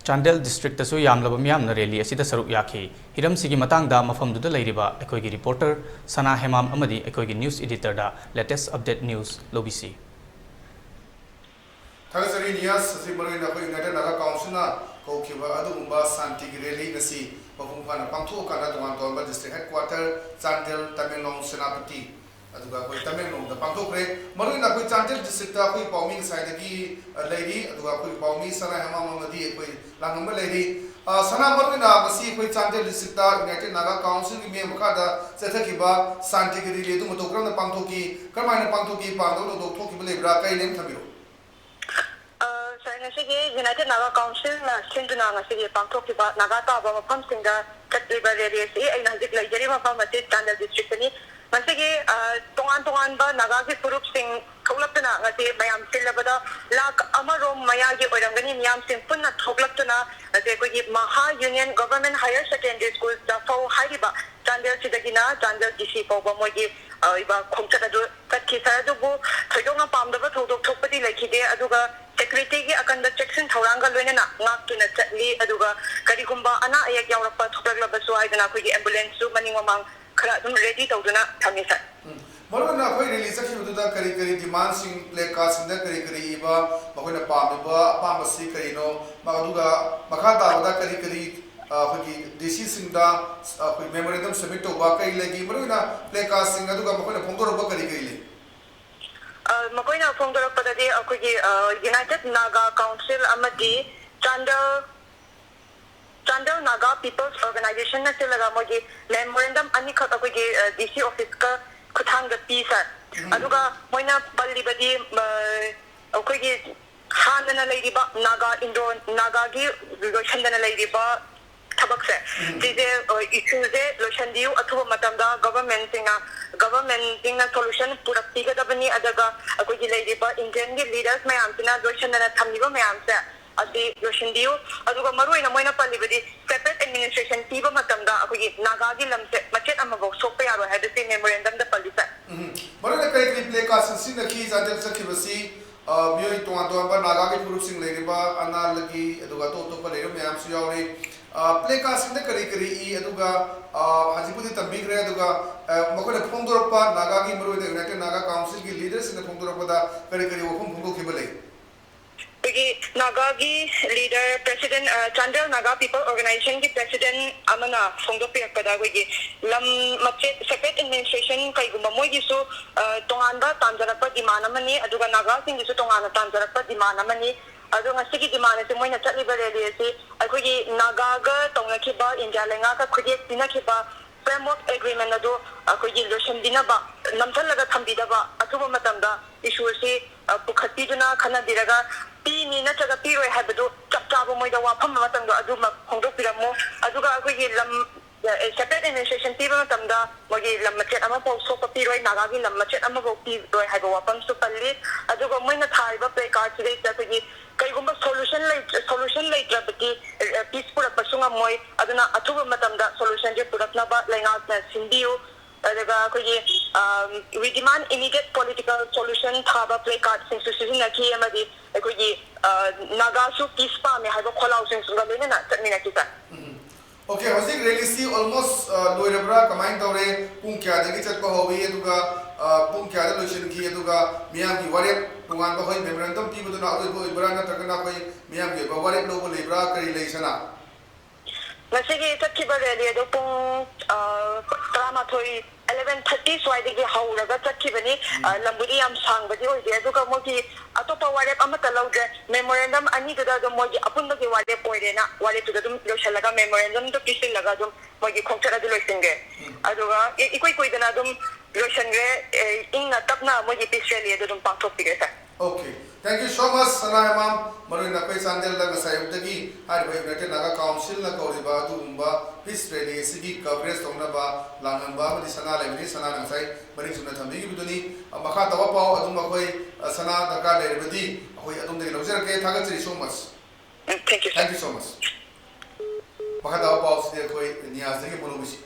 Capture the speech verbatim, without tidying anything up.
ꯆꯥꯟꯗꯦꯜ ꯗꯤꯁꯇ꯭ꯔꯤꯛꯇꯁꯨ ꯌꯥꯝꯂꯕ ꯃꯤꯌꯥꯝꯅ ꯔꯦꯂꯤ ꯑꯁꯤꯗ ꯁꯔꯨꯛ ꯌꯥꯈꯤ꯫ ꯍꯤꯔꯝꯁꯤꯒꯤ ꯃꯇꯥꯡꯗ ꯃꯐꯝꯗꯨꯗ ꯂꯩꯔꯤꯕ ꯑꯩꯈꯣꯏꯒꯤ ꯔꯤꯄꯣꯔꯇꯔ ꯁꯅꯥ ꯍꯦꯃꯥꯝ ꯑꯃꯗꯤ ꯑꯩꯈꯣꯏꯒꯤ ꯅ꯭ꯌꯨꯁ ꯏꯗꯤꯇꯔꯗ ꯂꯦꯇꯦꯁ ꯑꯞꯗꯦꯠ ꯅ꯭ꯌꯨꯁ ꯂꯧꯕꯤꯁꯤ꯫ ꯊꯥꯒꯠꯆꯔꯤ ꯅꯤꯌꯥꯁ꯫ ꯍꯧꯖꯤꯛ ꯃꯔꯨꯑꯣꯏꯅ ꯑꯩꯈꯣꯏ ꯌꯨꯅꯥꯏꯇꯦꯗ ꯅꯥꯒꯥ ꯀꯥꯎꯟꯁꯤꯜꯅ ꯀꯧꯈꯤꯕ ꯑꯗꯨꯒꯨꯝꯕ ꯁꯥꯟꯇꯤꯒꯤ ꯔꯦꯂꯤ ꯉꯁꯤ ꯃꯄꯨꯡ ꯐꯥꯅ ꯄꯥꯡꯊꯣꯛꯑꯀꯥꯟꯗ ꯇꯣꯉꯥꯟ ꯇꯣꯉꯥꯟꯕ ꯗꯤꯁꯇ꯭ꯔꯤꯛ ꯍꯦꯗꯀ꯭ꯋꯥꯇꯔ ꯆꯥꯟꯗꯦꯜ, ꯇꯃꯦꯡꯂꯣꯡ, ꯁꯦꯅꯥꯄꯇꯤ, ꯑꯗꯨꯒ ꯑꯩꯈꯣꯏ ꯇꯃꯦꯡꯂꯣꯡꯗ ꯄꯥꯡꯊꯣꯛꯈ꯭ꯔꯦ꯫ ꯃꯔꯨꯑꯣꯏꯅ ꯑꯩꯈꯣꯏ ꯆꯥꯟꯗꯦꯜ ꯗꯤꯁꯇ꯭ꯔꯤꯛꯇ ꯑꯩꯈꯣꯏ ꯄꯥꯎꯃꯤ ꯉꯁꯥꯏꯗꯒꯤ, ꯑ, ꯂꯩꯔꯤ, ꯑꯗꯨꯒ ꯑꯩꯈꯣꯏ ꯄꯥꯎꯃꯤ ꯁꯅꯥ ꯍꯦꯃꯥꯝ ꯑꯃꯗꯤ ꯑꯩꯈꯣꯏ ꯂꯥꯡꯉꯝꯕ ꯂꯩꯔꯤ꯫ ꯑ, ꯁꯅꯥ, ꯃꯔꯨꯑꯣꯏꯅ ꯉꯁꯤ ꯑꯩꯈꯣꯏ ꯆꯥꯟꯗꯦꯜ ꯗꯤꯁꯇ꯭ꯔꯤꯛꯇ ꯌꯨꯅꯥꯏꯇꯦꯗ ꯅꯥꯒꯥ ꯀꯥꯎꯟꯁꯤꯜꯒꯤ ꯃꯤꯠꯌꯦꯡ ꯃꯈꯥꯗ ꯆꯠꯊꯈꯤꯕ ꯁꯥꯟꯇꯤꯒꯤ ꯔꯦꯂꯤ ꯑꯗꯨ ꯃꯇꯧ ꯀꯔꯝꯅ ꯄꯥꯡꯊꯣꯛꯈꯤ? ꯀꯔꯝꯍꯥꯏꯅ ꯄꯥꯡꯊꯣꯛꯈꯤ? ꯄꯥꯡꯗꯕ ꯊꯧꯗꯣꯛ ꯊꯣꯛꯈꯤꯕ ꯂꯩꯕ꯭ꯔꯥ? ꯀꯔꯤ ꯂꯩ ꯊꯝꯕꯤꯔꯛꯑꯣ꯫ ꯑ, ꯁꯥꯔ, ꯉꯁꯤꯒꯤ ꯌꯨꯅꯥꯏꯇꯦꯗ ꯅꯥꯒꯥ ꯀꯥꯎꯟꯁꯤꯜꯅ ꯁꯤꯟꯗꯨꯅ ꯉꯁꯤꯒꯤ ꯄꯥꯡꯊꯣꯛꯈꯤꯕ ꯅꯥꯒꯥ ꯇꯥꯕ ꯃꯐꯝꯁꯤꯡꯗ ꯆꯠꯂꯤꯕ ꯔꯦꯂꯤ ꯑꯁꯤ ꯑꯩꯅ ꯍꯧꯖꯤꯛ ꯂꯩꯖꯔꯤꯕ ꯃꯐꯝ ꯑꯁꯤ ꯆꯥꯟꯗꯦꯜ ꯗꯤꯁꯇ꯭ꯔꯤꯛꯇꯅꯤ꯫ ꯉꯁꯤꯒꯤ, ꯑ, ꯇꯣꯉꯥꯟ ꯇꯣꯉꯥꯟꯕ ꯅꯥꯒꯥꯒꯤ ꯐꯨꯔꯨꯞꯁꯤꯡ ꯊꯣꯛꯂꯛꯇꯨꯅ ꯉꯁꯤ ꯃꯌꯥꯝ ꯁꯤꯜꯂꯕꯗ ꯂꯥꯈ ꯑꯃꯔꯣꯝ ꯃꯌꯥꯒꯤ ꯑꯣꯏꯔꯝꯒꯅꯤ ꯃꯤꯌꯥꯝꯁꯤꯡ ꯄꯨꯟꯅ ꯊꯣꯛꯂꯛꯇꯨꯅ ꯉꯁꯤ ꯑꯩꯈꯣꯏꯒꯤ ꯃꯍꯥ union government higher secondary school ꯆꯐꯧ ꯍꯥꯏꯔꯤꯕ ꯆꯥꯟꯗꯦꯜꯁꯤꯗꯒꯤꯅ ꯆꯥꯟꯗꯦꯜ ꯗꯤ ꯁꯤ ꯐꯥꯎꯕ ꯃꯣꯏꯒꯤ, ꯑ, ꯑꯣꯏꯕ ꯈꯣꯡꯆꯠ ꯑꯗꯨ ꯆꯠꯈꯤ꯫ ꯁꯥꯔ, ꯑꯗꯨꯕꯨ ꯊꯣꯏꯗꯣꯛꯅ ꯄꯥꯝꯗꯕ ꯊꯧꯗꯣꯛ ꯊꯣꯛꯄꯗꯤ ꯂꯩꯈꯤꯗꯦ꯫ ꯑꯗꯨꯒ ꯁꯦꯀ꯭ꯌꯨꯔꯤꯇꯤꯒꯤ ꯑꯀꯟꯕ ꯆꯦꯛꯁꯤꯟ ꯊꯧꯔꯥꯡꯒ ꯂꯣꯏꯅꯅ ꯉꯥꯛꯇꯨꯅ ꯆꯠꯂꯤ꯫ ꯑꯗꯨꯒ ꯀꯔꯤꯒꯨꯝꯕ ꯑꯅꯥ ꯑꯌꯦꯛ ꯌꯥꯎꯔꯛꯄ ꯊꯣꯛꯂꯛꯂꯕꯁꯨ ꯍꯥꯏꯗꯅ ꯑꯩꯈꯣꯏꯒꯤ ꯑꯦꯝꯕꯨꯂꯦꯟꯁꯁꯨ ꯃꯅꯤꯡ ꯃꯃꯥꯡ ꯈꯔ ꯑꯗꯨꯝ ꯔꯦꯗꯤ ꯇꯧꯗꯨꯅ ꯊꯝꯃꯤ, ꯁꯥꯔ꯫ ꯎꯝ꯫ ꯃꯔꯨꯑꯣꯏꯅ ꯑꯩꯈꯣꯏ ꯔꯦꯂꯤ ꯆꯠꯈꯤꯕꯗꯨꯗ ꯀꯔꯤ ꯀꯔꯤ ꯗꯤꯃꯥꯟꯁꯤꯡ, ꯄ꯭ꯂꯦ ꯀꯥꯔꯗꯁꯤꯡꯗ ꯀꯔꯤ ꯀꯔꯤ ꯏꯕ, ꯃꯈꯣꯏꯅ ꯄꯥꯝꯃꯤꯕ ꯑꯄꯥꯝꯕꯁꯤ ꯀꯔꯤꯅꯣ, ꯃ-, ꯑꯗꯨꯒ ꯃꯈꯥ ꯇꯥꯕꯗ ꯀꯔꯤ ꯀꯔꯤ, ꯑ, ꯑꯩꯈꯣꯏꯒꯤ ꯗꯤ ꯁꯤꯁꯤꯡꯗ, ꯑ, ꯑꯩꯈꯣꯏ ꯃꯦꯃꯣꯔꯦꯟꯗꯝ ꯁꯕꯃꯤꯠ ꯇꯧꯕ ꯀꯔꯤ ꯂꯩꯒꯦ? ꯃꯔꯨꯑꯣꯏꯅ ꯄ꯭ꯂꯦ ꯀꯥꯔꯗꯁꯤꯡ ꯑꯗꯨꯒ ꯃꯈꯣꯏꯅ ꯐꯣꯡꯗꯣꯔꯛꯄ ꯀꯔꯤ ꯀꯔꯤ ꯂꯩ? ꯑ, ꯃꯈꯣꯏꯅ ꯐꯣꯡꯗꯣꯔꯛꯄꯗꯗꯤ ꯑꯩꯈꯣꯏꯒꯤ, ꯑ, ꯌꯨꯅꯥꯏꯇꯦꯗ ꯅꯥꯒꯥ ꯀꯥꯎꯟꯁꯤꯜ ꯑꯃꯗꯤ ꯆꯥꯟꯗꯦꯜ, ꯆꯥꯟꯗꯦꯜ ꯅꯥꯒꯥ ꯄꯤꯄꯜꯁ ꯑꯣꯔꯒꯅꯥꯏꯖꯦꯁꯟꯅ ꯁꯤꯜꯂꯒ ꯃꯣꯏꯒꯤ ꯃꯦꯃꯣꯔꯦꯟꯗꯝ ꯑꯅꯤꯈꯛ ꯑꯩꯈꯣꯏꯒꯤ, ꯑ, ꯗꯤ ꯁꯤ ꯑꯣꯐꯤꯁꯀ ꯈꯨꯠꯊꯥꯡꯗ ꯄꯤ, ꯁꯥꯔ꯫ ꯎꯝ꯫ ꯑꯗꯨꯒ ꯃꯣꯏꯅ ꯄꯜꯂꯤꯕꯗꯤ, ꯑ, ꯑꯩꯈꯣꯏꯒꯤ ꯍꯥꯟꯅꯅ ꯂꯩꯔꯤꯕ ꯅꯥꯒꯥ ꯏꯟꯗꯣ-, ꯅꯥꯒꯥꯒꯤ ꯂꯣꯏꯁꯤꯟꯗꯅ ꯂꯩꯔꯤꯕ ꯊꯕꯛꯁꯦ, ꯎꯝ꯫ ꯁꯤꯁꯦ, ꯑ, ꯏꯁꯨꯁꯦ ꯂꯣꯏꯁꯤꯟꯕꯤꯌꯨ, ꯑꯊꯨꯕ ꯃꯇꯝꯗ ꯒꯚꯔꯟꯃꯦꯟꯁꯤꯡꯅ, ꯒꯚꯔꯟꯃꯦꯟꯁꯤꯡꯅ ꯁꯣꯂꯨꯁꯟ ꯄꯨꯔꯛꯄꯤꯒꯗꯕꯅꯤ, ꯑꯗꯨꯒ ꯑꯩꯈꯣꯏꯒꯤ ꯂꯩꯔꯤꯕ ꯏꯟꯗꯤꯌꯟꯒꯤ ꯂꯤꯗꯔꯁ ꯃꯌꯥꯝꯁꯤꯅ ꯂꯣꯏꯁꯤꯟꯗꯅ ꯊꯝꯂꯤꯕ ꯃꯌꯥꯝꯁꯦ ꯑꯁꯤ ꯂꯣꯏꯁꯤꯟꯕꯤꯌꯨ꯫ ꯑꯗꯨꯒ ꯃꯔꯨꯑꯣꯏꯅ ꯃꯣꯏꯅ ꯄꯜꯂꯤꯕꯗꯤ ꯁꯦꯄꯔꯦꯠ ꯑꯦꯗꯃꯤꯅꯤꯁꯇ꯭ꯔꯦꯁꯟ ꯄꯤꯕ ꯃꯇꯝꯗ ꯑꯩꯈꯣꯏꯒꯤ ꯅꯥꯒꯥꯒꯤ ꯂꯝꯁꯦ ꯃꯆꯦꯠ ꯑꯃꯐꯥꯎ ꯁꯣꯛꯄ ꯌꯥꯔꯣꯏ ꯍꯥꯏꯕꯁꯤ ꯃꯦꯃꯣꯔꯦꯟꯗꯝꯗ ꯄꯜꯂꯤ, ꯁꯥꯔ꯫ ꯎꯝ꯫ ꯃꯔꯨꯑꯣꯏꯅ ꯀꯔꯤ ꯀꯔꯤ ꯄ꯭ꯂꯦ ꯀꯥꯔꯗꯁꯤꯡ ꯁꯤꯖꯤꯟꯅꯈꯤ ꯆꯥꯟꯗꯦꯜ ꯆꯠꯈꯤꯕꯁꯤ? ꯑ, ꯃꯤꯑꯣꯏ ꯇꯣꯉꯥꯟ ꯇꯣꯉꯥꯟꯕ ꯅꯥꯒꯥꯒꯤ ꯐꯨꯔꯨꯞꯁꯤꯡ ꯂꯩꯔꯤꯕ ꯑꯅꯥꯜꯒꯤ, ꯑꯗꯨꯒ ꯑꯇꯣꯞ ꯑꯇꯣꯞꯄ ꯂꯩꯔꯤꯕ ꯃꯌꯥꯝꯁꯨ ꯌꯥꯎꯔꯤ꯫ ꯑ, placardꯁꯤꯡꯗ ꯀꯔꯤ ꯀꯔꯤ ꯏ, ꯑꯗꯨꯒ, ꯑ, ꯍꯧꯖꯤꯛꯄꯨꯗꯤ ꯇꯝꯕꯤꯈ꯭ꯔꯦ, ꯑꯗꯨꯒ, ꯑ, ꯃꯈꯣꯏꯅ ꯐꯣꯡꯗꯣꯔꯛꯄ, ꯅꯥꯒꯥꯒꯤ, ꯃꯔꯨꯑꯣꯏꯅ United Naga Councilꯒꯤ leaderꯁꯤꯡꯅ ꯐꯣꯡꯗꯣꯔꯛꯄꯗ ꯀꯔꯤ ꯀꯔꯤ ꯋꯥꯐꯝ ꯐꯣꯡꯗꯣꯛꯈꯤꯕ ꯂꯩ? ꯑꯩꯈꯣꯏꯒꯤ ꯅꯥꯒꯥꯒꯤ leader, president, ꯑ, Chandel Naga People Organizationꯒꯤ president ꯑꯃꯅ ꯐꯣꯡꯗꯣꯛꯄꯤꯔꯛꯄꯗ, ꯑꯩꯈꯣꯏꯒꯤ ꯂꯝ ꯃꯆꯦꯠ, separate administration ꯀꯩꯒꯨꯝꯕ ꯃꯣꯏꯒꯤꯁꯨ, ꯑ, ꯇꯣꯉꯥꯟꯕ ꯇꯥꯟꯖꯔꯛꯄ demand ꯑꯃꯅꯤ, ꯑꯗꯨꯒ ꯅꯥꯒꯥꯁꯤꯡꯒꯤꯁꯨ ꯇꯣꯉꯥꯟꯅ ꯇꯥꯟꯖꯔꯛꯄ demand ꯑꯃꯅꯤ꯫ ꯑꯗꯣ ꯉꯁꯤꯒꯤ demand ꯑꯁꯤ, ꯃꯣꯏꯅ ꯆꯠꯂꯤꯕ rally ꯑꯁꯤ ꯑꯩꯈꯣꯏꯒꯤ ꯅꯥꯒꯥꯒ ꯇꯧꯅꯈꯤꯕ, ꯏꯟꯗꯤꯌꯥ ꯂꯩꯉꯥꯛꯀ ꯈꯨꯗꯦꯛ ꯄꯤꯅꯈꯤꯕ framework agreement ꯑꯗꯨ ꯑꯩꯈꯣꯏꯒꯤ ꯂꯣꯏꯁꯤꯟꯕꯤꯅꯕ, ꯅꯝꯁꯤꯜꯂꯒ ꯊꯝꯕꯤꯗꯕ, ꯑꯊꯨꯕ ꯃꯇꯝꯗ issue ꯑꯁꯤ, ꯑ, ꯄꯨꯈꯠꯄꯤꯗꯨꯅ ꯈꯟꯅꯕꯤꯔꯒ ꯄꯤꯅꯤ ꯅꯠꯇ꯭ꯔꯒ ꯄꯤꯔꯣꯏ ꯍꯥꯏꯕꯗꯨ ꯆꯞ ꯆꯥꯕ ꯃꯣꯏꯗ ꯋꯥꯐꯝ ꯑꯃꯇꯪꯗꯣ ꯑꯗꯨꯃꯛ ꯐꯣꯡꯗꯣꯛꯄꯤꯔꯝꯃꯨ꯫ ꯑꯗꯨꯒ ꯑꯩꯈꯣꯏꯒꯤ ꯂꯝ, ꯑ, separate administration ꯄꯤꯕ ꯃꯇꯝꯗ ꯃꯣꯏꯒꯤ ꯂꯝ ꯃꯆꯦꯠ ꯑꯃꯐꯥꯎ ꯁꯣꯛꯄ ꯄꯤꯔꯣꯏ, ꯅꯥꯒꯥꯒꯤ ꯂꯝ ꯃꯆꯦꯠ ꯑꯃꯐꯥꯎ ꯄꯤꯔꯣꯏ ꯍꯥꯏꯕ ꯋꯥꯐꯝꯁꯨ ꯄꯜꯂꯤ꯫ ꯑꯗꯨꯒ ꯃꯣꯏꯅ ꯊꯥꯔꯤꯕ placardꯁꯤꯗꯩꯁꯤꯗ ꯑꯩꯈꯣꯏꯒꯤ ꯀꯩꯒꯨꯝꯕ solution ꯂꯩꯇ꯭ꯔ-, solution ꯂꯩꯇ꯭ꯔꯕꯗꯤ, ꯑ, peace ꯄꯨꯔꯛꯄꯁꯨ ꯉꯝꯃꯣꯏ, ꯑꯗꯨꯅ ꯑꯊꯨꯕ ꯃꯇꯝꯗ solutionꯁꯦ ꯄꯨꯔꯛꯅꯕ ꯂꯩꯉꯥꯛꯅ ꯁꯤꯟꯕꯤꯌꯨ꯫ ꯑꯗꯨꯒ ꯑꯩꯈꯣꯏꯒꯤ, ꯑꯝ, "We demand immediate political solution" ꯊꯥꯕ placardꯁꯤꯡꯁꯨ ꯁꯤꯖꯤꯟꯅꯈꯤ, ꯑꯃꯗꯤ ꯑꯩꯈꯣꯏꯒꯤ, ꯑ, "ꯅꯥꯒꯥꯁꯨ peace ꯄꯥꯝꯃꯦ" ꯍꯥꯏꯕ ꯈꯣꯜꯂꯥꯎꯁꯤꯡꯁꯨꯒ ꯂꯣꯏꯅꯅ ꯆꯠꯃꯤꯟꯅꯈꯤ, sir꯫ ꯎꯝ꯫ Okay, ꯍꯧꯖꯤꯛ rallyꯁꯤ almost, ꯑ, ꯂꯣꯏꯔꯕ꯭ꯔꯥ? ꯀꯃꯥꯏꯅ ꯇꯧꯔꯦ? ꯄꯨꯡ ꯀꯌꯥꯗꯒꯤ ꯆꯠꯄ ꯍꯧꯏ? ꯑꯗꯨꯒ, ꯑ, ꯄꯨꯡ ꯀꯌꯥꯗ ꯂꯣꯏꯁꯤꯟꯈꯤ? ꯑꯗꯨꯒ ꯃꯤꯌꯥꯝꯒꯤ ꯋꯥꯔꯦꯞ, ꯇꯣꯉꯥꯟꯕ ꯍꯣꯏ memorandum ꯄꯤꯕꯗꯨꯅ ꯑꯔꯣꯏꯕ ꯑꯣꯏꯕ꯭ꯔꯥ? ꯅꯠꯇ꯭ꯔꯒꯅ ꯑꯩꯈꯣꯏ ꯃꯤꯌꯥꯝꯒꯤ ꯑꯣꯏꯕ ꯋꯥꯔꯦꯞ ꯂꯧꯕ ꯂꯩꯕ꯭ꯔꯥ? ꯀꯔꯤ ꯂꯩ, ꯁꯅꯥ? ꯉꯁꯤꯒꯤ ꯆꯠꯈꯤꯕ rally ꯑꯗꯨ ꯄꯨꯡ, ꯑ, ꯇꯔꯥꯃꯥꯊꯣꯏ, eleven thirty ꯁ꯭ꯋꯥꯏꯗꯒꯤ ꯍꯧꯔꯒ ꯆꯠꯈꯤꯕꯅꯤ꯫ ꯎꯝ꯫ ꯑ, ꯂꯝꯕꯨꯗꯤ ꯌꯥꯝ ꯁꯥꯡꯕꯗꯤ ꯑꯣꯏꯗꯦ, ꯑꯗꯨꯒ ꯃꯣꯏꯒꯤ ꯑꯇꯣꯞꯄ ꯋꯥꯔꯦꯞ ꯑꯃꯠꯇ ꯂꯧꯗ꯭ꯔꯦ꯫ Memorandum ꯑꯅꯤꯗꯨꯗ ꯑꯗꯨꯝ ꯃꯣꯏꯒꯤ ꯑꯄꯨꯟꯕꯒꯤ ꯋꯥꯔꯦꯞ ꯑꯣꯏꯔꯦꯅ ꯋꯥꯔꯦꯞꯇꯨꯗ ꯑꯗꯨꯝ ꯂꯣꯏꯁꯤꯜꯂꯒ, memorandumꯗꯨ ꯄꯤꯁꯤꯜꯂꯒ ꯑꯗꯨꯝ ꯃꯣꯏꯒꯤ ꯈꯣꯡꯆꯠ ꯑꯗꯨ ꯂꯣꯏꯁꯤꯟꯈ꯭ꯔꯦ꯫ ꯎꯝ꯫ ꯑꯗꯨꯒ ꯏ-, ꯏꯀꯨꯏ ꯀꯨꯏꯗꯅ ꯑꯗꯨꯝ ꯂꯣꯏꯁꯤꯟꯈ꯭ꯔꯦ꯫ ꯑꯦ, ꯏꯪꯅ ꯇꯞꯅ ꯃꯣꯏꯒꯤ peace rally ꯑꯗꯨ ꯑꯗꯨꯝ ꯄꯥꯡꯊꯣꯛꯄꯤꯈ꯭ꯔꯦ, sir꯫ Okay, thank you so much, ꯁꯅꯥ ꯏꯃꯥꯝ꯫ ꯃꯔꯨꯑꯣꯏꯅ ꯑꯩꯈꯣꯏ ꯆꯥꯟꯗꯦꯜꯗ ꯉꯁꯥꯏ ꯑꯌꯨꯛꯇꯒꯤ ꯍꯥꯏꯔꯤꯕ United Naga Councilꯅ ꯀꯧꯔꯤꯕ ꯑꯗꯨꯒꯨꯝꯕ peace rally ꯑꯁꯤꯒꯤ coverage ꯇꯧꯅꯕ ꯂꯥꯛꯂꯝꯕ ꯑꯃꯗꯤ ꯁꯅꯥ ꯂꯩꯕꯅꯤ, ꯁꯅꯥꯅ ꯉꯁꯥꯏ ꯃꯔꯤꯛ ꯆꯨꯝꯅ ꯊꯝꯕꯤꯈꯤꯕꯗꯨꯅꯤ꯫ ꯑ, ꯃꯈꯥ ꯇꯥꯕ ꯄꯥꯎ ꯑꯗꯨꯝ ꯑꯩꯈꯣꯏ, ꯑ, ꯁꯅꯥ ꯗꯔꯀꯥꯔ ꯂꯩꯔꯕꯗꯤ ꯑꯩꯈꯣꯏ ꯑꯗꯣꯝꯗꯒꯤ ꯂꯧꯖꯔꯛꯀꯦ꯫ ꯊꯥꯒꯠꯆꯔꯤ so much꯫ Um, thank you, sir꯫ Thank you so much꯫ ꯃꯈꯥ ꯇꯥꯕ ꯄꯥꯎꯁꯤꯗꯤ ꯑꯩꯈꯣꯏ ꯅꯤꯌꯥꯖꯗꯒꯤ ꯑꯃꯨꯛ ꯂꯧꯕꯤꯁꯤ꯫